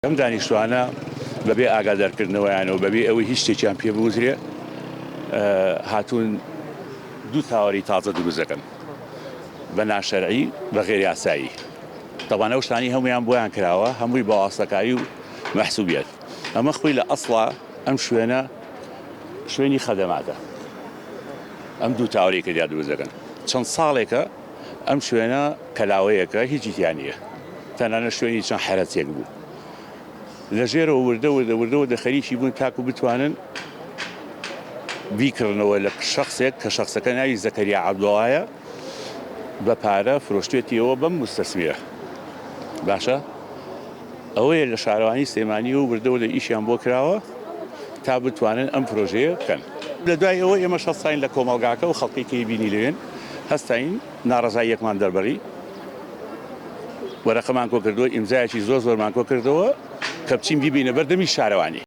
ئەم دانیشتوانە بەبێ ئاگادارکردنەوەیان و بەبێ ئەوەی هیچ شتێکیان پێ بوترێ هاتوون دوو تاوەری تازە دروست دەکەن بە ناشەرعی بە غێر یاسایی تەبان ئەو شتانی هەمویان بۆیان کراوە هەمووی بە واستەکاری و مەحسوبیەت ئەمە خۆی لە ئەسڵا ئەم شوێنە شوێنی خەدەماتە ئەم دوو تاوەری کە دروست دەکەن چەند ساڵێکە ئەم شوێنە کەلاوەیەکە هیچی تیا نییە تەنانەت شوێنی چەند حەرەسێک بوو لە ژێرەوە وردە وردە وردە وردە خەریکی بوون تاکو بتوانن بیکڕنەوە لە شخصێک کە شخصەکە ناوی زەکەریا عەبدوڵایە بە پارە فرۆشتێتیەوە بەم مستەسمیرە باشە ئەوەیە لە شارەوانی سلێمانی و وردە وردە ئیشیان بۆ کراوە تا بتوانن ئەم پرۆژەیە بکەن. لە دوای ئەوە ئێمەش هەستاین لە کۆمەڵگاکە و خەڵکەی کەی بینی لەوێن هەستاین ناڕەزاییەکمان دەربڕی، وەرەقەمان کۆکردەوە، ئیمزایەکی زۆر زۆرمان کۆکردەوە کە بچین بیبەینە بەر دەمی شارەوانی.